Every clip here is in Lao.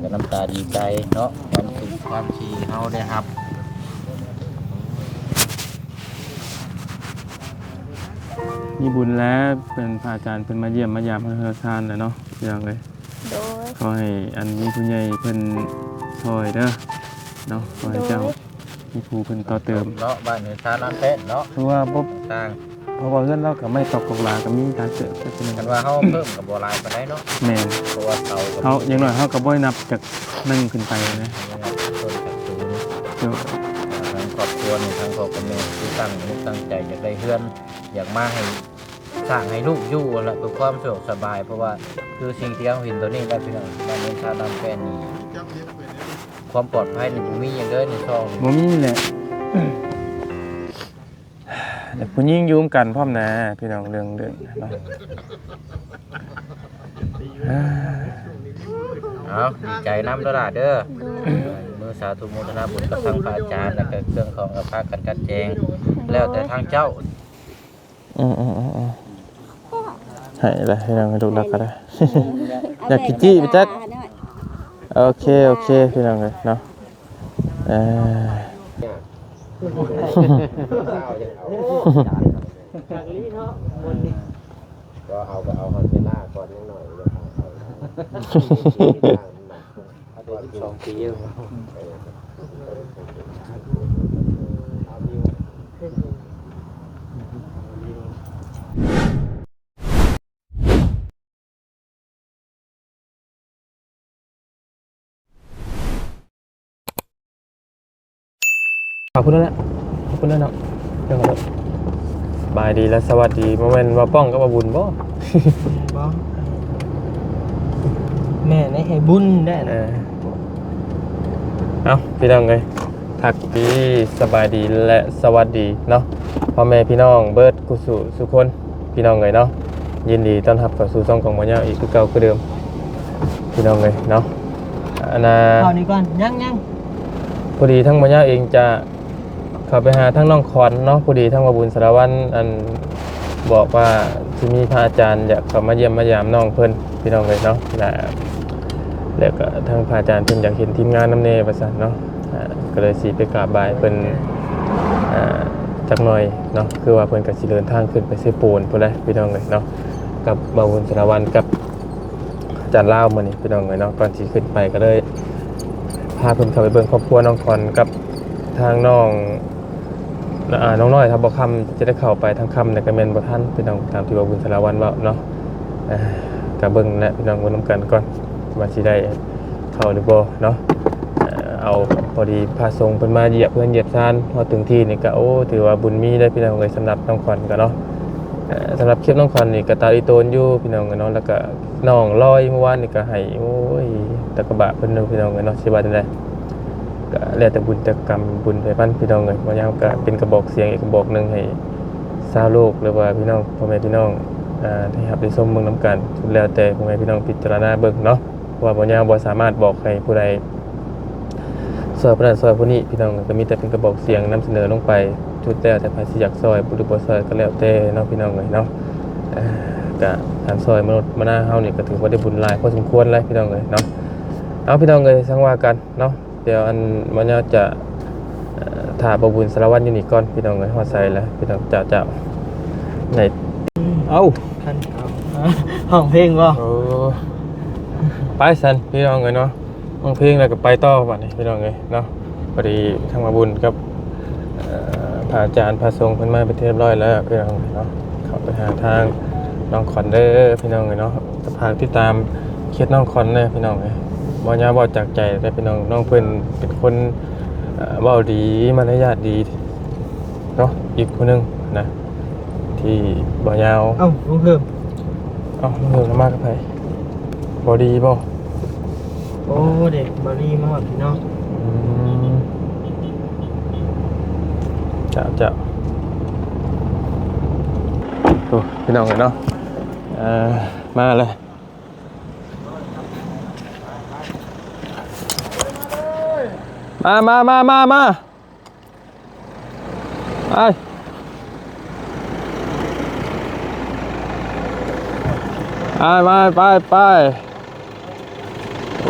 ກໍນ້ຳຕາດີໃຈເນາະ ຄວາມສຸກຄວາມທີ່ເຮົາໄດ້ຮັບ. ມີບຸນແລ້ວ ເພິ່ນ ພະອາຈານເພິ່ນມາຢ້ຽມມາຢາມເຮືອນຊານແລ້ວເນາະ ພີ່ນ້ອງເອີຍ. ໂດຍ ຂໍໃຫ້ອັນມີຜູ້ໃຫຍ່ເພິ່ນຊ່ອຍເດີເນາະ ຂໍໃຫ້ເຈົ້າ ໂດຍ ມີຜູ້ເພິ່ນຕໍ່ເຕີມເນາະ ບ້ານເຮືອນຊານລານແປ້ນເນາະ ຄືວ່າບໍ່ຕ່າງ ເພາະວ່າເຮືອນລາວກໍໄມ້ຕອກກອກຫຼາກໍມີຫຼາຍເຕີບ ແຕ່ເພິ່ນ ຄັນວ່າເຮົາເພີ່ມກໍບໍ່ຫຼາຍປານໃດເນາະ. ແມ່ນ ເພາະວ່າເສົາກໍ ເຮົາ ຢ່າງໜ້ອຍເຮົາກໍບໍ່ໄດ້ນັບຈາກໜຶ່ງຂຶ້ນໄປນະ ຕົ້ນຈາກສູນ. ໂດຍ ທາງຄອບຄົວນີ້ ທາງພໍ່ກັບແມ່ທີ່ຕັ້ງອົກຕັ້ງໃຈຢາກໄດ້ເຮືອນ ຢາກມາໃຫ້ ສ້າງໃຫ້ລູກຢູ່ຫັ້ນແຫຼະ ເພື່ອຄວາມສະດວກສະບາຍ ເພາະວ່າຄືສິ່ງທີ່ເຮົາເຫັນຕອນນີ້ແຫຼະ ພີ່ນ້ອງ ບ້ານເຮືອນຊານລານແປ້ນນີ້ ຄວາມປອດໄພນີ້ບໍ່ມີຫຍັງເລີຍໃນຊ່ອງນີ້ ບໍ່ມີແຫຼະ. ແຕ່ຜູ້ຍິງຢູ່ນຳກັນພ້ອມນະ ພີ່ນ້ອງ ເລື່ອງ ເລື່ອງເນາະ. ເອົ້າ ດີໃຈນຳເດີຫຼ້າເດີ ໂດຍ ອະນຸໂມທະນາບຸນກັບທາງພະອາຈານ ແລ້ວກໍເຄື່ອງຂອງກໍພາກັນຈັດແຈງ ແລ້ວແຕ່ທາງເຈົ້າ. ອືມໆໆ ໃຫ້ລະ ພີ່ນ້ອງ ໃຫ້ລູກລັກກໍໄດ້ ຢາກຂີ້ຈີ້ໄປຈັກ. ໂອເຄ ໂອເຄ ພີ່ນ້ອງເອີຍເນາະ. ເອີ ຢາກລີ້ເນາະ ບໍ່ເອົາກໍເອົາຮອດເວລາກ່ອນ ຍັງໜ້ອຍຢູ່. ເອົາພຸ້ນແຫຼະ ເອົາພຸ້ນແຫຼະເນາະ ເດີ. ສະບາຍດີ ແລະ ສະຫວັດດີ. ບໍ່ແມ່ນວ່າປ້ອງກັບວ່າບຸນບໍ່? ບໍ່ ແມ່ນໄອ້ບຸນແດ່. ເອີ ເອົາ ພີ່ນ້ອງເອີຍ ທັກດີ ສະບາຍດີ ແລະ ສະຫວັດດີເນາະ ພໍ່ແມ່ພີ່ນ້ອງເບິດ ສູ່ສູ່ຄົນ ພີ່ນ້ອງເອີຍເນາະ. ຍິນດີຕ້ອນຮັບເຂົ້າສູ່ຊ່ອງຂອງບ່າວຍາວອີກຄືເກົ່າຄືເດີມ ພີ່ນ້ອງເອີຍເນາະ. ອັນນ່າ ເຂົ້ານີ້ກ່ອນ ຍັງໆ ພໍດີທາງບ່າວຍາວເອງຈະເຂົ້າໄປຫາທາງນ້ອງຂວັນເນາະ. ພໍດີທາງບ່າວບຸນສາລະວັນ ອັນ ບອກວ່າຊິມີພະອາຈານຢາກເຂົ້າມາຢ້ຽມມາຢາມນ້ອງເພິ່ນ ພີ່ນ້ອງເອີຍເນາະ. ແລະ ແລ້ວກໍທາງພະອາຈານເພິ່ນຢາກເຫັນທີມງານນຳແດ່ວ່າຊັ້ນເນາະ. ອ່າ ກໍເລີຍຊິໄປກາບໄຫວ້ເພິ່ນ ອ່າ ຈັກໜ່ອຍເນາະ ຄືວ່າເພິ່ນກໍຊິເດີນທາງຂຶ້ນໄປເຊໂປນພຸ້ນແຫຼະ ພີ່ນ້ອງເອີຍເນາະ ກັບບ່າວບຸນສາລະວັນກັບອາຈານລາວມື້ນີ້ ພີ່ນ້ອງເອີຍເນາະ. ກ່ອນຊິຂຶ້ນໄປກໍເລີຍພາເພິ່ນເຂົ້າໄປເບິ່ງຄອບຄົວນ້ອງຂວັນກັບທາງນ້ອງ ອ່າ ນ້ອງນ້ອຍ ຖ້າບໍ່ຄ່ຳຈະໄດ້ເຂົ້າໄປ ທາງຄ່ຳນີ້ກໍແມ່ນບໍ່ທັນ ພີ່ນ້ອງ ຕາມທີ່ວ່າບຸນສາລະວັນເວົ້າເນາະ. ອ່າ ກໍເບິ່ງແຫຼະ ພີ່ນ້ອງ ເບິ່ງນຳກັນກ່ອນວ່າຊິໄດ້ເຂົ້າຫຼືບໍ່ເນາະ. ເອົາ ພໍດີພະສົງເພິ່ນມາຢຽບເຮືອນຢຽບຊານ ຮອດເຖິງທີ່ນີ້ກໍ ໂອ້ ຖືວ່າບຸນມີເດ້ ພີ່ນ້ອງເອີຍ ສຳລັບນ້ອງຂວັນກໍເນາະ. ເອີ ສຳລັບຄລິບນ້ອງຂວັນນີ້ກໍຕາອີໂຕນຢູ່ ພີ່ນ້ອງເອີຍເນາະ ແລ້ວກໍ ນ້ອງລອຍເມື່ອວານນີ້ກໍໃຫ້ ໂອ້ຍ ຕາກະບະເພິ່ນເນາະ ພີ່ນ້ອງເອີຍເນາະ ຊິວ່າຈັ່ງໃດ ກໍແລ້ວແຕ່ບຸນແຕ່ກຳບຸນໄປມັນ ພີ່ນ້ອງເອີຍ. ບ່າວຍາວກໍເປັນກະບອກສຽງອີກກະບອກໜຶ່ງໃຫ້ຊາວໂລກ ຫຼືວ່າພີ່ນ້ອງ ພໍ່ແມ່ພີ່ນ້ອງ ອ່າ ໄດ້ຮັບໄດ້ຊົມເບິ່ງນຳກັນ ສຸດແລ້ວແຕ່ພໍ່ແມ່ພີ່ນ້ອງພິຈາລະນາເບິ່ງເນາະ ເພາະວ່າບ່າວຍາວບໍ່ສາມາດບອກໃຫ້ຜູ້ໃດ ຊ່ອຍຜູ້ນັ້ນຊ່ອຍຜູ້ນີ້ ພີ່ນ້ອງ ກໍມີແຕ່ເປັນກະບອກສຽງນຳສະເໜີລົງໄປ ສຸດແລ້ວແຕ່ໃຜຊິຢາກຊ່ອຍ ຫຼືບໍ່ຊ່ອຍກໍແລ້ວແຕ່ເນາະ ພີ່ນ້ອງເອີຍເນາະ. ກໍການຊ່ອຍມະນຸດມະນາເຮົານີ້ກໍຖືວ່າໄດ້ບຸນຫຼາຍພໍສົມຄວນແລ້ວ ພີ່ນ້ອງເອີຍເນາະ. ເອົາ ພີ່ນ້ອງເອີຍ ຈັ່ງວ່າກັນເນາະ ດຽວອັນ ບ່າວຍາວຈະ ເອີ ຖ້າບ່າວບຸນສາລະວັນຢູ່ນີ້ກ່ອນ ພີ່ນ້ອງເອີຍ. ຮອດໃສແລ້ວ ພີ່ນ້ອງ ເຈົ້າ ເຈົ້າ ໄດ້ ເອົ້າ ຄັນເອົາ ຮ້ອງເພງບໍ່? ໂອ້ ໄປຊັ້ນ ພີ່ນ້ອງເອີຍເນາະ. ຮ້ອງເພງແລ້ວກໍໄປຕໍ່ບັດນີ້ ພີ່ນ້ອງເອີຍເນາະ. ພໍດີທາງບ່າວບຸນກັບ ເອີ ພະອາຈານພະສົງເພິ່ນມາເປັນທີ່ຮຽບຮ້ອຍແລ້ວ ພີ່ນ້ອງເນາະ. ເຂົ້າໄປຫາທາງນ້ອງຂວັນເດີ ພີ່ນ້ອງເອີຍເນາະ. ກໍຝາກຕິດຕາມເຄສນ້ອງຂວັນແດ່ ພີ່ນ້ອງເອີຍ. ບໍ່ຍາເວົ້າຈາກໃຈເດີ ພີ່ນ້ອງ. ນ້ອງເພິ່ນເປັນຄົນ ເອີ ເວົ້າດີ ມາລະຍາດດີເນາະ ອີກຜູ້ໜຶ່ງນະ ທີ່ບໍ່ຍາວ. ເອົ້າ ລຸງເພີ່ມ ເອົ້າ ລຸງເພີ່ມມາກັບໃຜ? ບໍ່ດີບໍ່? ໂອ້ ເດັກບໍ່ດີມາຮອດພີ່ນ້ອງ. ອືມ ເຈົ້າ ເຈົ້າ ໂອ້ ພີ່ນ້ອງເອີຍເນາະ. ເອີ ມາເລີຍ ມາ ມາ ມາ ມາ ມາ. ໄປ ໄປ ໄປ ໄປ ໄປ. ໂອ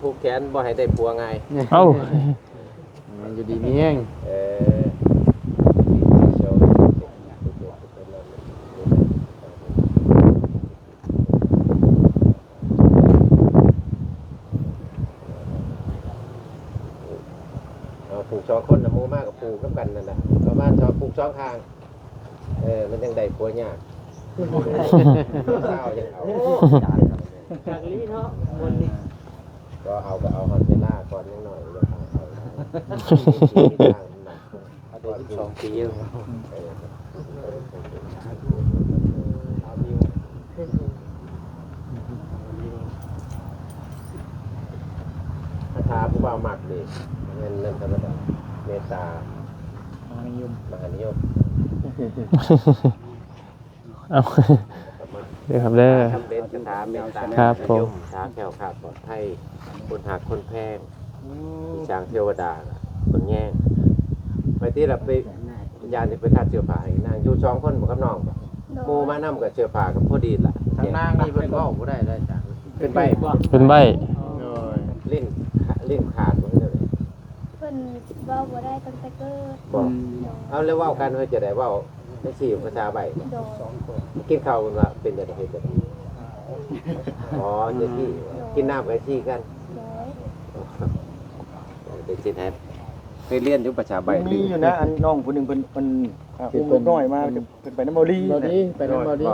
ຜູກແຂນບໍ່ໃຫ້ໄດ້ຜົວງ່າຍ. ເອົ້າ ຢູ່ດີມີແຮງ. ເອີ ເອົາຜູກສອງຄົນນະ ໝູ່ມາກໍຜູກນຳກັນນັ້ນລະ ປະມານສອງ ຜູກສອງຂ້າງ. ເອີ ມັນຈັ່ງໄດ້ຜົວຍາກ ສາວຍັງເອົາ. ໂອ້ ຄັກອີ່ຫຼີເນາະ ຄົນນີ້ ກໍເອົາ ກໍເອົາຮອດເວລາກ່ອນ ຍັງໜ້ອຍຢູ່. ເອົາໄດ້ສິບສອງປີແລ້ວ. ຄາຖາຜູ້ບ່າວມັກເດ້ ແມ່ນນັ້ນທຳມະດາ ເມດຕາ ມະຫານິຍົມ ມະຫານິຍົມ. ເອົາ ເດີຄັບເດີ ເປັນຄາຖາເມດຕາ ຄັບຜົມ ສາແຄ້ວຄາດປອດໄພ ຄົນຮັກຄົນແພງ ອືມ ທີ່ສ້າງເທວະດາເບິ່ງແຍງ. ໄປຕິລະ ໄປ ຢ້ານຊິໄປຄັດເສື້ອຜ້າໃຫ້ນາງ ຢູ່ສອງຄົນບໍ່ກັບນ້ອງບໍ່? ໂດຍ ໝູ່ມານຳກໍເສື້ອຜ້າກໍພໍດີລະ. ທາງນາງນີ້ເພິ່ນເວົ້າບໍ່ໄດ້ເດ້ອາຈານ ເປັນໃບ້ບໍ່? ເປັນໃບ້. ໂດຍ ເຫຼັ້ນ ເຫຼັ້ນຂາດບໍ່? ເພິ່ນເວົ້າບໍ່ໄດ້ຕັ້ງແຕ່ເກີດ. ບໍ່? ອືມ ເອົາ ແລ້ວເວົ້າກັນເພິ່ນຈະໄດ້ເວົ້າ ຈັ່ງຊີ້ພາສາໃບ້. ໂດຍ ກິນເຂົ້າເພິ່ນວ່າເປັນຈັ່ງໃດ ເຮັດຈັ່ງໃດ? ອໍ ຈັ່ງຊີ້ ໂດຍ ກິນນ້ຳກໍຊີ້ກັນ. ໂດຍ ເປັນຊິແທ້ ເຄີຍຮຽນຢູ່ພາສາໃບ້. ມີຢູ່ນະ ອັນນ້ອງຜູ້ໜຶ່ງເພິ່ນ ເພິ່ນ ອ່າ ອຸ້ມລູກນ້ອຍມາ ເພິ່ນໄປນຳເບົາລີ. ເບົາລີ ໄປນຳເບົາລີ.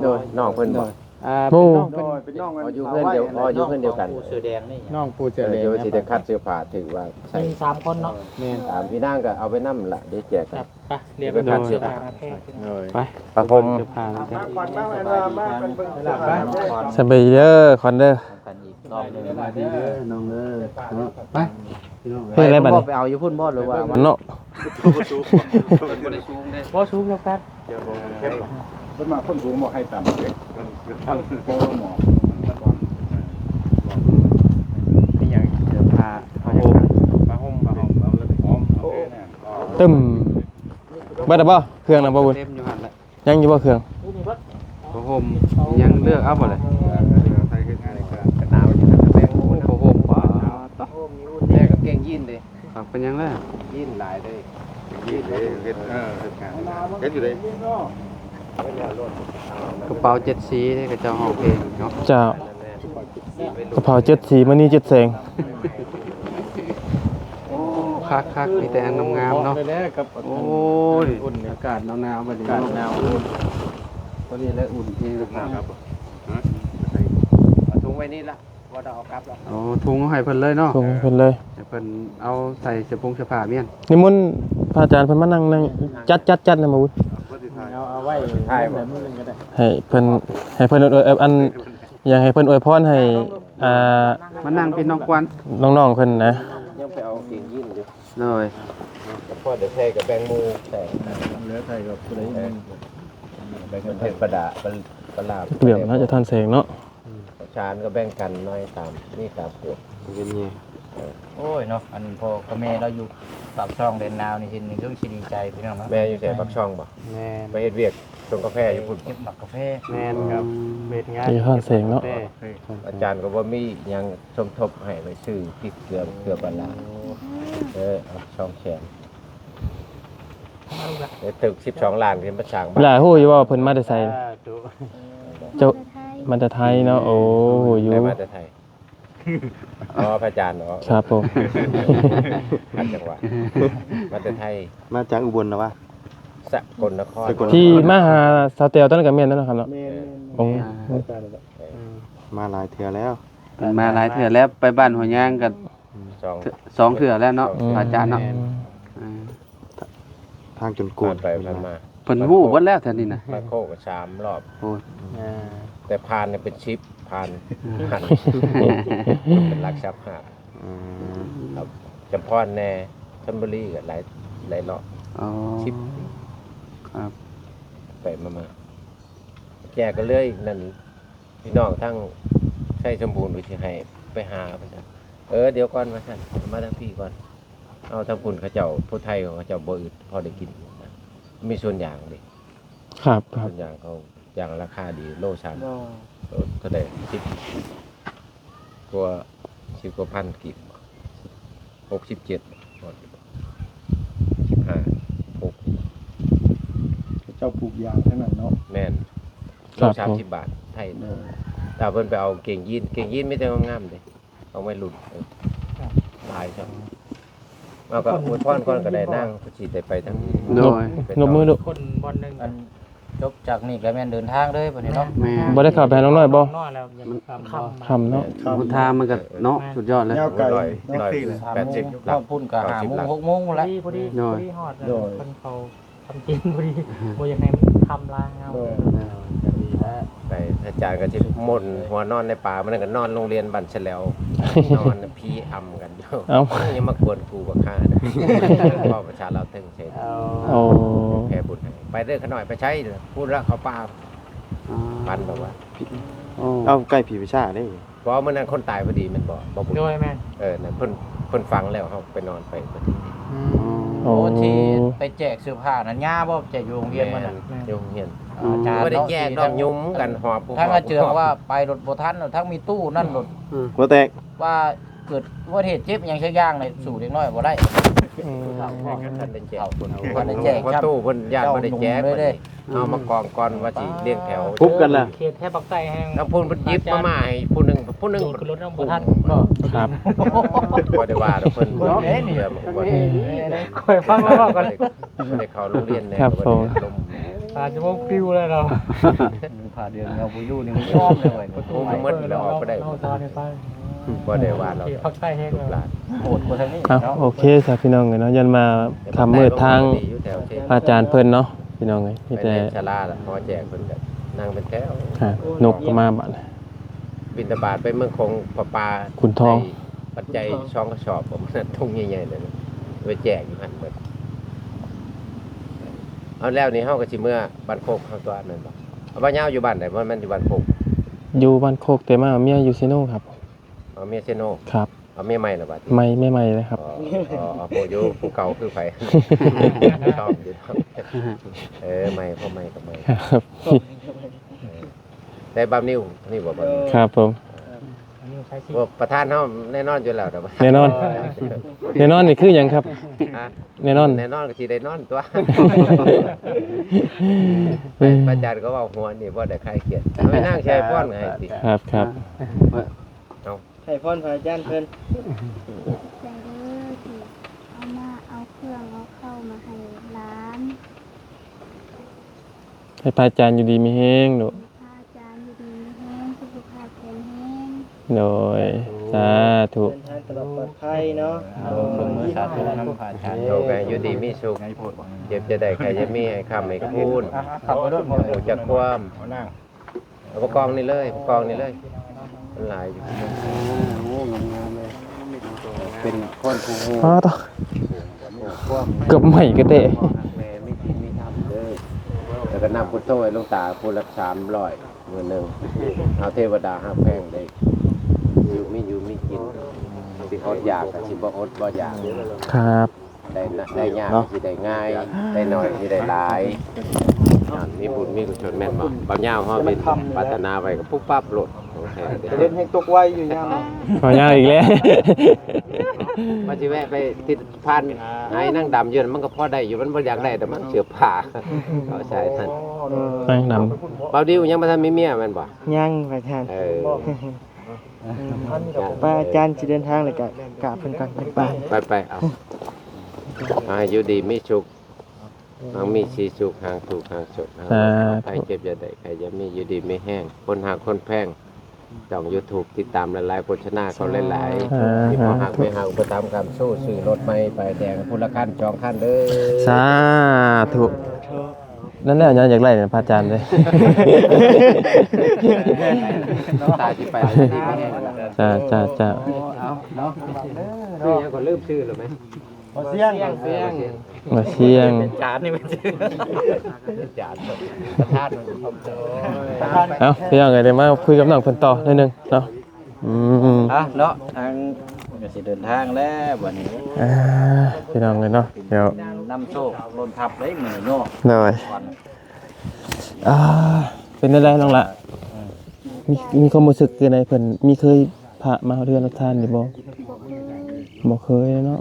ໂດຍ ນ້ອງເພິ່ນບໍ່? ອ່າ ໂອ້ ເປັນນ້ອງ ເປັນນ້ອງ ອໍ ຢູ່ເຮືອນດຽວ ອໍ ຢູ່ເຮືອນດຽວກັນ. ຜູ້ເສື້ອແດງນີ້ ນ້ອງຜູ້ເສື້ອແດງ ເອີ ເດີ ຊິໄດ້ຄັດເສື້ອຜ້າຖືກວ່າໃສ່ ມີສາມຄົນເນາະ. ແມ່ນ ຕາມພີ່ນາງກໍເອົາໄປນຳລະ ໄດ້ແຈກກັນ. ໄປ ໄປ ໄປ ໄປ ໄປ ຜ້າຫົ່ມ ສະບາຍດີເດີ ຂວັນເດີ. ສະບາຍດີເດີ ນ້ອງເດີ ເນາະ ໄປ ພີ່ນ້ອງ ເຮັດໄດ້ບັດນີ້ ໄປເອົາຢູ່ພຸ້ນບໍ່ ຫຼືວ່າ ເນາະ ບໍ່ສູງ ບໍ່ສູງເທົ່າກັນ. ເພິ່ນວ່າຄົນສູງບໍ່ໃຫ້ຕ່ຳເດ້ ເພິ່ນ ເພິ່ນ ເພິ່ນ ບໍ່ໝໍ້ ມັນກ່ອນ ອີຫຍັງ ເສື້ອຜ້າ ຜ້າຫົ່ມ ຜ້າຫົ່ມ ຜ້າຫົ່ມ ເອົາແລ້ວໄປຫອມ ຕຶມ ເບິດແລ້ວບໍ່? ເຄື່ອງນະບໍ່ບຸນ ເຕັມຢູ່ຫັ້ນແຫຼະ. ຍັງຢູ່ບໍ່ເຄື່ອງ? ຜ້າຫົ່ມຍັງເລືອກເອົາບໍ່ລະ? ເອີ ໃສ່ເຮັດງານນີ້ກໍໜາວຢູ່ ໂອ້ ຜ້າຫົ່ມ ປາດ ແຕ່ກາງເກງຢີນເດ້. ຄັກ ເປັນຫຍັງລະ? ຢີນຫຼາຍເດ້ ຢີນເດ້ ເຮັດ ເອີ ເຮັດງານ ເຮັດຢູ່ເດ້. ກະເປົາເຈັດສີເດ້ ເຂົາເຈົ້າຮ້ອງເພງເນາະ. ເຈົ້າ ກະເປົາເຈັດສີ ມະນີເຈັດແສງ. ໂອ້ ຄັກໆ ມີແຕ່ອັນງາມໆເນາະ. ເໝາະເລີຍແຫຼະກັບ ໂອ້ຍ ອາກາດໜາວໆ ບັດນີ້ ອາກາດໜາວ ໂຕນີ້ແຫຼະອຸ່ນເຮງ. ເອົາຖົງໄວ້ນີ້ລະ ບໍ່ຕ້ອງເອົາກັບລະ. ໂອ້ ຖົງເອົາໃຫ້ເພິ່ນເລີຍເນາະ. ຖົງໃຫ້ເພິ່ນເລີຍ ໃຫ້ເພິ່ນເອົາໃສ່ເສື້ອຜົງເສື້ອຜ້າມ້ຽນ. ນິມົນພະອາຈານເພິ່ນມານັ່ງ ນັ່ງຈັດໆໆນະ ມາບຸນ ເອົາໄວ້ ໃຫ້ເພິ່ນ ໃຫ້ເພິ່ນ ເອີ ອັນ ຢາກໃຫ້ເພິ່ນອວຍພອນໃຫ້ ອ່າ ມານັ່ງເປັນນ້ອງຂວັນ ນ້ອງໆເພິ່ນນະ. ຍັງໄປເອົາກາງເກງຢີນຢູ່. ໂດຍ ພໍໄດ້ໃສ່ກໍແບ່ງໝູ່ໃສ່ ເຫຼືອໃສ່ກໍຜູ້ໃດ ເອີ ແບ່ງເປັນປະດາ ປະ ປະລາ ເຫຼືອມນະ ຈະທ່ານແສງເນາະ. ອືມ ຈານກໍແບ່ງກັນໜ້ອຍຕາມ ມີຕາມໂພດ. ເປັນໄງ? ເອີ ໂອ້ຍເນາະ ອັນພໍ່ກັບແມ່ລາວຢູ່ປາກຊ່ອງແດນລາວນີ້ ເຫັນນີ້ຄືຊິດີໃຈພີ່ນ້ອງເນາະ. ແມ່ຢູ່ໃສ? ປາກຊ່ອງບໍ່? ແມ່ນ ໄປເຮັດວຽກ ຊົງກາແຟຢູ່ພຸ້ນ ເກັບໝາກກາແຟ. ແມ່ນຄັບ ອືມ ເຮັດງານ ເຮັດຮ້ານແສງເນາະ. ອາຈານກໍບໍ່ມີຫຍັງສົມທົບໃຫ້ ໄປຊື້ພິກເກືອ ເກືອປາລາ. ເອີ ເອົາສອງແສນ ໄດ້ຕຶກສິບສອງລ້ານຂຶ້ນມາສ້າງບ້ານ. ຫຼາຍຮູ້ຢູ່ວ່າເພິ່ນມາແຕ່ໃສ? ເຈົ້າ ມາແຕ່ໄທເນາະ. ໂອ້ ຢູ່ ມາແຕ່ໄທ. ອໍ ພະອາຈານເນາະ. ຄັບຜົມ ຂັດຈັງຫວະ ມາແຕ່ໄທ ມາຈາກອຸບົນນະວະ ສະກົນນະຄອນ. ທີ່ມາຫາສາວແຕວຕອນນັ້ນກໍແມ່ນແລ້ວເນາະຄັບເນາະ. ແມ່ນໆ ໂອ້ ອາຈານ ມາຫຼາຍເທື່ອແລ້ວ ມາຫຼາຍເທື່ອແລ້ວ ໄປບ້ານຫົວຍາງກໍ ອືມ ສອງ ສອງເທື່ອແລ້ວເນາະ ອືມ ອາຈານເນາະ. ແມ່ນ ເອີ ທາງຈົນກວນ ຜ່ານໄປຜ່ານມາ ເພິ່ນຮູ້ເບິດແລ້ວແຖວນີ້ນະ. ພາໂຄກໍສາມລອບ. ໂອ້ຍ ອ່າ ແຕ່ຜ່ານນີ້ເປັນສິບ ຜ່ານ ອືມ ຜ່ານ ເປັນຫຼັກສິບຫ້າ. ອືມ ຄັບ ຈຳພອນແດ່ ຊົນບຸລີກໍຫຼາຍ ຫຼາຍລອບ. ອໍ ສິບ ຄັບ ໄປມາໆ ແກກໍເລີຍນັ້ນ ພີ່ນ້ອງທາງໄຊສົມບູນກໍຊິໃຫ້ໄປຫາ ວ່າຊັ້ນ. ເອີ ດຽວກ່ອນ ວ່າຊັ້ນ ມາທາງພີ້ກ່ອນ. ເອົາ ທາງພຸ້ນເຂົາເຈົ້າ ຜູ້ໄທເຂົາເຈົ້າບໍ່ອຶດ ພໍໄດ້ກິນນະ. ມີສວນຢາງເດ້. ຄັບໆ ສວນຢາງເຂົາ ຢາງລາຄາດີ ໂລສາມ ໂລເທົ່າໃດ ສິບກວ່າ ສິບກວ່າພັນກີບ ຫົກສິບເຈັດ ສິບຫ້າ ຫົກ ເຈົ້າປູກຢາງທັງນັ້ນເນາະ. ແມ່ນ ໂລ ສາມສິບ ບາດໄທ. ໂດຍ ຖ້າເພິ່ນໄປເອົາເກງຢີນ ເກງຢີນມີແຕ່ງາມໆເດ້ ຂອງໄວລຸ້ນ ເອີ ຫຼາຍຊ້ຳ. ເອົາ ກໍອວຍພອນກ່ອນກໍໄດ້ ນາງ ເພິ່ນຊິໄດ້ໄປທາງນີ້. ໂດຍ ນບມືດູ ຄົນບ່ອນໜຶ່ງ ອັນ ຈົບຈາກນີ້ກໍແມ່ນເດີນທາງເລີຍບັດນີ້ເນາະ. ແມ່ນ ບໍ່ໄດ້ເຂົ້າໄປຫານ້ອງນ້ອຍບໍ່? ນ້ອຍແລ້ວ ມັນຄ່ຳ ຄ່ຳເນາະ. ເອີ ຫົນທາງມັນກໍເນາະ ແມ່ນ ສຸດຍອດເລີຍ ຍາວໄກເນາະ. ຮ້ອຍ ຮ້ອຍແປດສິບ ຮອດພຸ້ນກໍຫ້າໂມງ ຫົກໂມງພຸ້ນແຫຼະ ພໍດີ ພໍດີຮອດ ໂດຍ ເພິ່ນເຂົ້າ ຄຳຈິງພໍດີ ບໍ່ຢາກໃຫ້ມັນຄ່ຳລາຍເຮົາ. ໂດຍ ດີແລ້ວ ໄປ ອາຈານກໍຊິໝົນຫົວນອນໃນປ່າ ມື້ນັ້ນກໍນອນໂຮງຮຽນບ້ານຊະແຫຼວ ນອນຜີອຳກັນຢູ່. ເອົ້າ ຍັງມາກວນກູບັກຫ່ານະ ເວົ້າພາສາລາວເຖິງໃສ່. ໂອ້ ແຜ່ບຸນໃຫ້ ໄປເດີຂະນ້ອຍ ໄປໃສ? ພຸ້ນລະ ເຂົ້າປ່າ. ອໍ ຝັນແບບວ່າ ອໍ ເອົາ ໃກ້ຜີປີຊາດເດ້. ເພາະມື້ນັ້ນຄົນຕາຍພໍດີແມ່ນບໍ່? ບໍ່ບຸນ. ໂດຍ ແມ່ນ ເອີ ນັ້ນເພິ່ນ ເພິ່ນຝັງແລ້ວ ເຮົາໄປນອນໄປພໍດີ. ອືມ ໂອ້ ໂອ້ ທີ່ໄປແຈກເສື້ອຜ້ານັ້ນ ຍ່າບໍ່ ແຈກຢູ່ໂຮງຮຽນມື້ນັ້ນ? ແມ່ນ ຢູ່ໂຮງຮຽນ. ອາຈານ ບໍ່ໄດ້ແຈກດອກ ຍຸມກັນ ຫອບ ທາງອາເຈືອງວ່າໄປລົດບໍ່ທັນ ທາງມີຕູ້ນັ້ນລົດ ອືມ ຫົວແຕກ ວ່າເກີດອຸບັດຕິເຫດເຈັບຫຍັງສັກຢ່າງນີ້ ສູ້ເດັກນ້ອຍບໍ່ໄດ້. ອືມ ບໍ່ໄດ້ແຈກ ບໍ່ຕູ້ ເພິ່ນຢ້ານບໍ່ໄດ້ແຈກ ເຈົ້າໜຸ່ມເລີຍເດ້. ເອົາມາກອງກ່ອນວ່າຊິລຽງແຖວ ປຸບກັນລະ ເຂດແຖວປາກໃຕ້ແຮງ ທາງພຸ້ນເພິ່ນຫຍິບມາ ມາໃຫ້ຜູ້ໜຶ່ງ ຜູ້ໜຶ່ງ ໂດດຂຶ້ນລົດນຳບໍ່ທັນບໍ່? ຄັບ ບໍ່ໄດ້ວ່າດອກເພິ່ນ ບໍ່ໄດ້ ຂ້ອຍຟັງລາວເວົ້າກັນ ບໍ່ໄດ້ເຂົ້າໂຮງຮຽນແດ່ ຄັບ ບໍ່ໄດ້ລົມ ອາດຈະບໍ່ປິວແລ້ວເນາະ. ຜ້າເດືອງເຮົາບໍ່ຢູ່ນີ້ມັນຍອມເລີຍ ປະຕູມັນໝົດແລ້ວ ອອກບໍ່ໄດ້ ເຮົາສອນໃຫ້ຟັງ ບໍ່ໄດ້ວ່າລາວ ພາກໃຕ້ແຮງ ລູກຫຼານ ໂຫດກວ່າທາງນີ້ເນາະ. ໂອເຄຊະ ພີ່ນ້ອງເອີຍເນາະ ຢ້ານມາຄ່ຳມືດທາງ ອາຈານເພິ່ນເນາະ ພີ່ນ້ອງເອີຍ ມີແຕ່ສາລາລະ ຫໍແຈກເພິ່ນກໍນັ່ງເປັນແຖວ ນກກໍມາບາດ ບິນທະບາດໄປເມືອງຂອງ ຜ້າປ່າ ຂຸນທອງ ໄດ້ປັດໄຈສອງກະສອບ ປະມານຖົງໃຫຍ່ໆນັ້ນ ໄປແຈກຢູ່ຫັ້ນເບິດ. ເອົາແລ້ວນີ້ເຮົາກໍຊິເມືອບ້ານໂຄກເຮົາຕົວະ ແມ່ນບໍ່? ເອົາ ບ່າວຍາວຢູ່ບ້ານໃດ? ບໍ່ແມ່ນຢູ່ບ້ານໂຄກ ຢູ່ບ້ານໂຄກ ແຕ່ມາເອົາເມຍຢູ່ເຊໂນຄັບ. ເອົາເມຍເຊໂນ ຄັບ. ເອົາເມຍໃໝ່ລະບາດນີ້? ໃໝ່ ເມຍໃໝ່ເລີຍຄັບ. ອໍ ເອົາ ໂອ້ ຢູ່ຜູ້ເກົ່າຄືໃຜ? ຊອບຢູ່ດອກ ເອີ ໃໝ່ ພໍໃໝ່ກໍໃໝ່ ຄັບ. ເອີ ແຕ່ບ່າວນິວນີ້ບໍ່? ບ່າວນິວ ຄັບຜົມ. ບໍ່ ປະທານເຮົາແນ່ນອນຢູ່ແລ້ວ ແນ່ນອນ ແນ່ນອນນີ້ຄືຫຍັງຄັບ? ຮະ? ແນ່ນອນ ແນ່ນອນກໍຊິໄດ້ນອນຕົວະ. ອືມ ພະອາຈານກໍເວົ້າຫົວນີ້ບໍ່ໄດ້ຄາຍຄຽດ. ເອົາ ນາງຊິໃຫ້ພອນໃຫ້ຕິ. ຄັບ ຄັບ. ເອົາ ໃຫ້ພອນພະອາຈານເພິ່ນ ໃຈເດີທີ່ເອົາມາ ເອົາເຄື່ອງເອົາເຂົ້າມາໃຫ້ຫຼານ. ໃຫ້ພະອາຈານຢູ່ດີມີແຮງລູກ. ໃຫ້ພະອາຈານຢູ່ດີມີແຮງ ສຸຂະພາບແຂງແຮງ. ໂດຍ ສາທຸ ເດີນທາງຕະຫຼອດປອດໄພເນາະ. ໂດຍ ສາທຸນຳພະອາຈານ. ໂດຍ ໃຫ້ຢູ່ດີມີສຸກ ເຈັບຈະໄດ້ ໄຂ້ຈະມີ ໃຫ້ຄ້ຳໃຫ້ຄູນ ຮູ້ຈັກຄວາມ. ເອົາປະກອງນີ້ເລີຍ ປະກອງນີ້ເລີຍ ມັນຫຼາຍຢູ່. ອ່າ ໂອ້ ງາມໆເລີຍ ເປັນຄົນຜູ້ຮູ້ ອ້າວ ຕາຍ ເກືອບໄໝ້ກະແຕະ ແມ່ມີສິນມີທຳເດີ. ແລ້ວກໍນຳພຸດໂທໃຫ້ຫຼວງຕາຜູ້ລະສາມຮ້ອຍ ມື້ໜຶ່ງ ເອົາເທວະດາຮັກແພງໄດ້ຢູ່ ມີຢູ່ມີກິນ ຊິອົດຢາກກໍຊິບໍ່ອົດບໍ່ຢາກ. ຄັບ. ໄດ້ນະ ໄດ້ຍາກ ເນາະ ຊິໄດ້ງ່າຍ ໄດ້ໜ້ອຍຊິໄດ້ຫຼາຍ ອ່າ ມີບຸນມີກຸສົນແມ່ນບໍ່? ບ່າວຍາວເຮົາເປັນປາດຖະໜາໄວ້ກໍປຸບປັບໂລດ ຂອງແທ້ເດ້. ເຫັນແຮງຕົກໄວຢູ່ຍາມ ບ່າວຍາວອີກແລ້ວ ວ່າຊິແວະໄປຕິດຜ່ານໄອ້ນາງດຳຢູ່ນັ້ນ ມັນກໍພໍໄດ້ຢູ່ ມັນບໍ່ຢາກໄດ້ດອກ ມັນເສືອຜ້າ ເອົາໃສ່ນັ້ນ ນາງດຳ. ບ່າວດິວຍັງບໍ່ທັນມີເມຍແມ່ນບໍ່? ຍັງ ພະອາຈານ. ເອີ ອືມ ພະອາຈານຊິເດີນທາງແລ້ວກະກາບເພິ່ນກ່ອນ ຈັ່ງໄປ. ໄປໆ ເອົາ ໃຫ້ຢູ່ດີມີສຸກ ຮັ່ງມີສີສຸກ ຫ່າງທຸກຫ່າງໂສກ ຫ່າງ ສາທຸ ໄພເຈັບຢ່າໄດ້ ໄຂ້ຢ່າມີ ຢູ່ດີມີແຮງ ຄົນຮັກຄົນແພງ ຊ່ອງຢູທູບ ຕິດຕາມຫຼາຍໆ ໂຄສະນາເຂົາຫຼາຍໆ ສາທຸ ທີ່ພໍ່ຮັກແມ່ຮັກ ອຸປະຖຳຄ້ຳຊູ ຊື້ລົດໃໝ່ປ້າຍແດງ ຜູ້ລະຄັນສອງຄັນເດີ. ສາທຸ. ນັ້ນແຫຼະ ຍາກໄດ້ນະ ພະອາຈານເອີຍ ຕາຊິໄປແລ້ວ ດີມີແຮງ. ຈ້າ ຈ້າ ຈ້າ. ເອົາເນາະ ຊື່ຫຍັງກໍລືມຊື່ແລ້ວແມະ. ບໍ່ສຽງ ບໍ່ສຽງ ບໍ່ສຽງ ຈານນີ້ແມ່ນຊື່ ຈານ ປະທານ ເອົາ ພີ່ນ້ອງເອີຍ ໄດ້ມາຄຸຍກັບນ້ອງເພິ່ນຕໍ່ໜ້ອຍໜຶ່ງເນາະ. ອືມ ອ່ະເນາະ ທາງກໍຊິເດີນທາງແລ້ວບັດນີ້. ອ່າ ພີ່ນ້ອງເອີຍເນາະ ດຽວ ນຳໂຊກລົ້ນທັບເດ້ມື້ນີ້ເນາະ. ໂດຍ ອ່າ ເປັນແນວໃດນ້ອງລະ? ມີ ມີຄວາມຮູ້ສຶກຈັ່ງໃດ? ເພິ່ນມີເຄີຍ ພະມາຮອດເຮືອນຮອດຊານຢູ່ບໍ່? ບໍ່ເຄີຍເນາະ.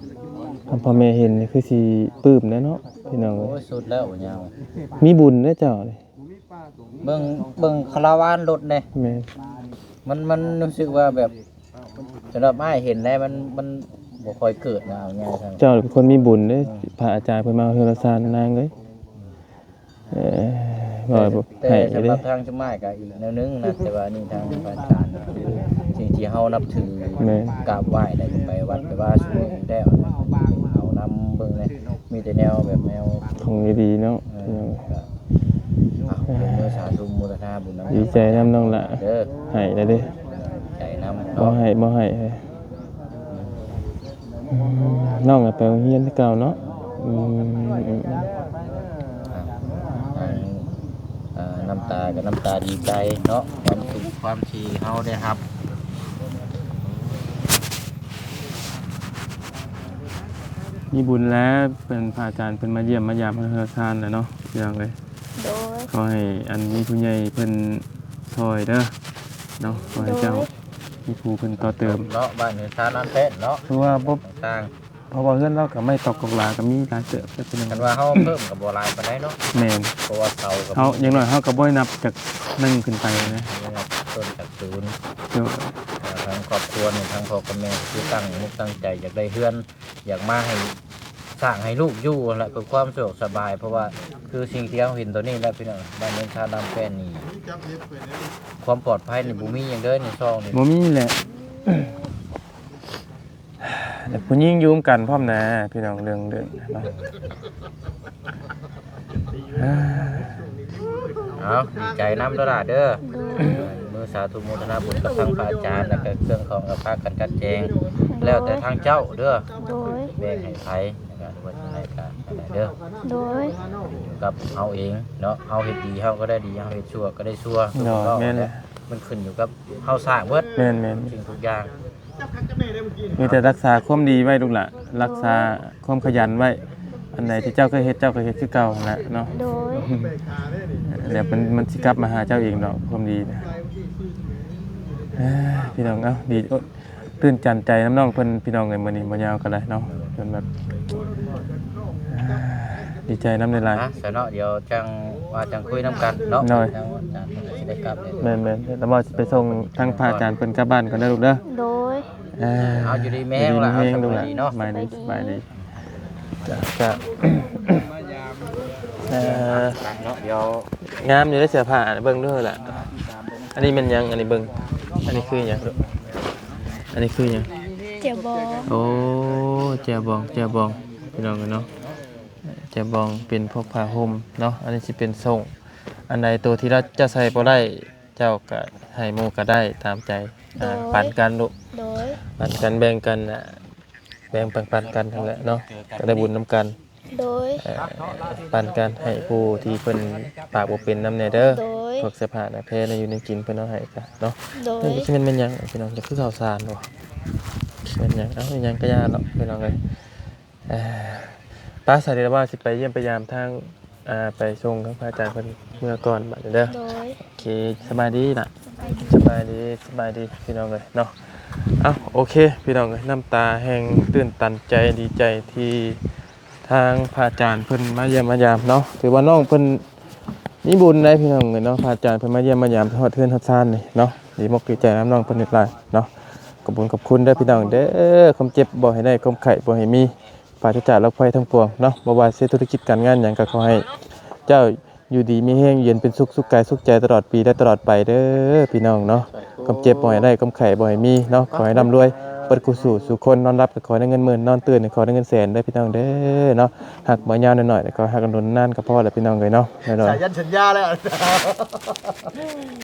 ຄັນພໍ່ແມ່ເຫັນນີ້ຄືຊິປຶ້ມແດ່ເນາະ ພີ່ນ້ອງເອີຍ. ໂອ້ຍ ສຸດແລ້ວຍາວ. ມີບຸນເດ້ເຈົ້ານີ້. ເບິ່ງ ເບິ່ງຄາລາວານລົດແດ່. ແມ່ນ. ມັນ ມັນຮູ້ສຶກວ່າແບບ ສຳລັບອ້າຍເຫັນແລ້ວ ມັນ ມັນບໍ່ຄ່ອຍເກີດນະ ເອົາງ່າຍໆ. ເຈົ້າເປັນຄົນມີບຸນເດ້. ອືມ. ພະອາຈານເພິ່ນມາເຮືອນລະຊານນາງເອີຍ. ເອີ ແຕ່ ແຕ່ສຳລັບທາງຊຸມອ້າຍກໍອີກແນວໜຶ່ງນະ ແຕ່ວ່ານີ້ທາງພະອາຈານ ສິ່ງທີ່ເຮົານັບຖື ແມ່ນ ກາບໄຫວ້ ແລ້ວກໍໄປວັດໄປວາຊຸມື້ນີ້ແລ້ວ ເອົານຳເບິ່ງແດ່ ມີແຕ່ແນວແບບແນວຂອງດີໆເນາະ. ເອີ ກໍ ເອົາ ຍົກມືສາທຸໂມທະນາບຸນນຳ ດີໃຈນຳນ້ອງຫຼ້າເດີ ໃຫ້ແລ້ວເດ້ ໃຈນຳ ບໍ່ໃຫ້ ບໍ່ໃຫ້. ອືມ ນ້ອງກໍໄປໂຮງຮຽນຄືເກົ່າເນາະ. ອືມ ອືມ ອືມ ອ່າ ທັງ ເອີ ນ້ຳຕາກໍນ້ຳຕາດີໃຈເນາະ ຄວາມສຸກ ຄວາມທີ່ເຮົາໄດ້ຮັບ. ມີບຸນແລ້ວ ເພິ່ນ ພະອາຈານເພິ່ນມາຢ້ຽມມາຢາມເຮືອນຊານແລ້ວເນາະ ພີ່ນ້ອງເອີຍ. ໂດຍ. ຂໍໃຫ້ອັນມີຜູ້ໃຫຍ່ເພິ່ນຊ່ອຍເດີເນາະ ຂໍໃຫ້ເຈົ້າ ໂດຍ ມີຜູ້ເພິ່ນຕໍ່ເຕີມເນາະ ບ້ານເຮືອນຊານນານແປ້ນເນາະ ຄືວ່າບໍ່ ຕ່າງໆ ເພາະວ່າເຮືອນລາວກໍໄມ້ຕອກກອກຫຼາກໍມີຫຼາຍເຕີບ ແຕ່ເພິ່ນ ຄັນວ່າເຮົາເພີ່ມກໍບໍ່ຫຼາຍປານໃດເນາະ. ແມ່ນ. ເພາະວ່າເສົາກໍ ເຮົາ ຢ່າງໜ້ອຍເຮົາກໍບໍ່ໄດ້ນັບຈາກໜຶ່ງຂຶ້ນໄປນະ ນັບຕົ້ນຈາກສູນ. ໂດຍ. ທາງຄອບຄົວນີ້ ທາງພໍ່ກັບແມ່ຄືຕັ້ງມຸກຕັ້ງໃຈຢາກໄດ້ເຮືອນ ຢາກມາໃຫ້ ສ້າງໃຫ້ລູກຢູ່ຫັ້ນແຫຼະ ເພື່ອຄວາມສະດວກສະບາຍ ເພາະວ່າຄືສິ່ງທີ່ເຮົາເຫັນຕອນນີ້ແຫຼະ ພີ່ນ້ອງ ບ້ານເຮືອນຊານນານແປ້ນນີ້ ຄວາມປອດໄພນີ້ບໍ່ມີຫຍັງເດີ ໃນຊ່ອງນີ້ ບໍ່ມີແຫຼະ. ແຕ່ຜູ້ຍິງຢູ່ນຳກັນພ້ອມນະ ພີ່ນ້ອງ ເລື່ອງ ເລື່ອງເນາະ. ເອົາ ດີໃຈນຳເດີຫຼ້າເດີ ໂດຍ. ມືສາທຸໂມທະນາບຸນກັບທາງພະອາຈານ ແລ້ວກໍເຄື່ອງຂອງກໍພາກັນຈັດແຈງ ໂດຍ ແລ້ວແຕ່ທາງເຈົ້າເດີ ໂດຍ. ແບ່ງໃຫ້ໃຜ ແລ້ວກໍວ່າຈັ່ງໃດກໍອັນນັ້ນເດີ ໂດຍ. ກັບເຮົາເອງເນາະ ເຮົາເຮັດດີເຮົາກໍໄດ້ດີ ເຮົາເຮັດຊົ່ວກໍໄດ້ຊົ່ວ. ໂດຍ. ແມ່ນແຫຼະ ມັນຂຶ້ນຢູ່ກັບເຮົາສ້າງເບິດ. ແມ່ນໆ. ສິ່ງທຸກຢ່າງ ມີແຕ່ຮັກສາຄວາມດີໄວ້ລູກຫຼ້າ ໂດຍ. ຮັກສາຄວາມຂະຫຍັນໄວ້ ອັນໃດທີ່ເຈົ້າເຄີຍເຮັດ ເຈົ້າກໍເຮັດຄືເກົ່າຫັ້ນແຫຼະເນາະ. ໂດຍ. ແລ້ວມັນ ມັນຊິກັບມາຫາເຈົ້າເອງດອກ ຄວາມດີນະ. ເອີ ພີ່ນ້ອງເອົາ ດີ ໂອ້ຍ ຕື່ນຕັນໃຈນຳນ້ອງເພິ່ນ ພີ່ນ້ອງເອີຍ. ມື້ນີ້ບໍ່ຍາວກໍໄດ້ເນາະ ຈົນແບບ ດີໃຈນຳຫຼາຍໆ. ອ່ະ ຊະເນາະ ດຽວຈັ່ງວ່າຈັ່ງຄຸຍນຳກັນເນາະ. ໂດຍ. ທາງອາຈານເພິ່ນກໍຊິໄດ້ກັບແລ້ວ. ແມ່ນໆ ແລ້ວວ່າຊິໄປສົ່ງທາງພະອາຈານເພິ່ນກັບບ້ານກ່ອນເດີລູກເດີ. ໂດຍ. ເອີ ເອົາ ຢູ່ດີມີແຮງ ຢູ່ດີມີແຮງ ສະບາຍດີເນາະ. ສະບາຍດີ ສະບາຍດີ. ຈະ ຈະ ເອີ ເນາະ ດຽວ ງາມຢູ່ເດ້ເສື້ອຜ້າ ເບິ່ງເດີຫຼ້າ. ອັນນີ້ແມ່ນຫຍັງ? ອັນນີ້ເບິ່ງ ອັນນີ້ຄືຫຍັງລູກ? ອັນນີ້ຄືຫຍັງ? ແຈ່ວບອງ. ໂອ້ ແຈ່ວບອງ ແຈ່ວບອງ ພີ່ນ້ອງເອີຍເນາະ. ແຈ່ວບອງເປັນພວກຜ້າຫົ່ມເນາະ. ອັນນີ້ຊິເປັນໂສ້ງ ອັນໃດໂຕທີ່ລາວ ເຈົ້າໃສ່ບໍ່ໄດ້ ເຈົ້າກໍໃຫ້ໝູ່ກໍໄດ້ຕາມໃຈ. ອ່າ ໂດຍ. ປັນກັນລູກ. ໂດຍ. ປັນກັນ ແບ່ງກັນ ອ່າ ແບ່ງປັນກັນຫັ້ນແຫຼະເນາະ ກໍໄດ້ບຸນນຳກັນ. ໂດຍ. ເອີ ປັນກັນໃຫ້ຜູ້ທີ່ເພິ່ນປາກບໍ່ເປັນນຳແດ່ເດີ. ໂດຍ. ພວກເສື້ອຜ້າໜ້າແພ ແນວຢູ່ແນວກິນເພິ່ນເອົາໃຫ້ກະເນາະ. ໂດຍ. ນີ້ຊິແມ່ນ ແມ່ນຫຍັງພີ່ນ້ອງ? ຢາກຄືເຂົ້າສານບໍ່? ແມ່ນຫຍັງ? ເອົ້າ ອີຫຍັງກະຢ່າເນາະ ພີ່ນ້ອງເອີຍ. ເອີ ໄປ ສາຍເດລະວ່າຊິໄປຢ້ຽມໄປຢາມທາງ ອ່າ ໄປສົ່ງທາງພະອາຈານເພິ່ນເມືອກ່ອນບາດນີ້ເດີ. ໂດຍ. ໂອເຄ ສະບາຍດີລະ. ສະບາຍດີ ສະບາຍດີ ສະບາຍດີພີ່ນ້ອງເອີຍເນາະ. ເອົ້າ ໂອເຄ ພີ່ນ້ອງເອີຍ ນ້ຳຕາແຫ່ງຕື່ນຕັນໃຈ ດີໃຈທີ່ທາງພະອາຈານເພິ່ນມາຢ້ຽມມາຢາມເນາະ. ຖືວ່ານ້ອງເພິ່ນມີບຸນໄດ໋ພີ່ນ້ອງເອີຍເນາະ ພະອາຈານເພິ່ນມາຢ້ຽມມາຢາມຮອດເຮືອນຮອດຊານນີ້ເນາະ. ດີອົກດີໃຈນຳນ້ອງເພິ່ນຫຼາຍໆເນາະ. ຂອບຄຸນຂອບຄຸນເດີພີ່ນ້ອງເດີ. ຄວາມເຈັບບໍ່ໃຫ້ໄດ້ ຄວາມໄຂ້ບໍ່ໃຫ້ມີ ປາສະຈາກໂລກໄພທັງປວງເນາະ. ບໍ່ວ່າຊິເຮັດທຸລະກິດການງານຫຍັງ ກໍຂໍໃຫ້ເຈົ້າຢູ່ດີມີແຮງ ເຢັນເປັນສຸກ ສຸກກາຍສຸກໃຈຕະຫຼອດປີ ແລະ ຕະຫຼອດໄປເດີພີ່ນ້ອງເນາະ. ຄວາມເຈັບບໍ່ໃຫ້ໄດ້ ຄວາມໄຂ້ບໍ່ໃຫ້ມີເນາະ. ຂໍໃຫ້ລ່ຳລວຍເບິດຄູ່ສູ່ສູ່ຄົນ. ນອນຫຼັບກໍຂໍໄດ້ເງິນໝື່ນ ນອນຕື່ນກໍຂໍໄດ້ເງິນແສນເດີພີ່ນ້ອງເດີເນາະ. ຮັກບໍ່ຍາວໜ້ອຍໆ ແຕ່ກໍຮັກກັນດົນນານກໍພໍແລ້ວພີ່ນ້ອງເອີຍເນາະ. ສາຍັນສັນຍາແລ້ວ.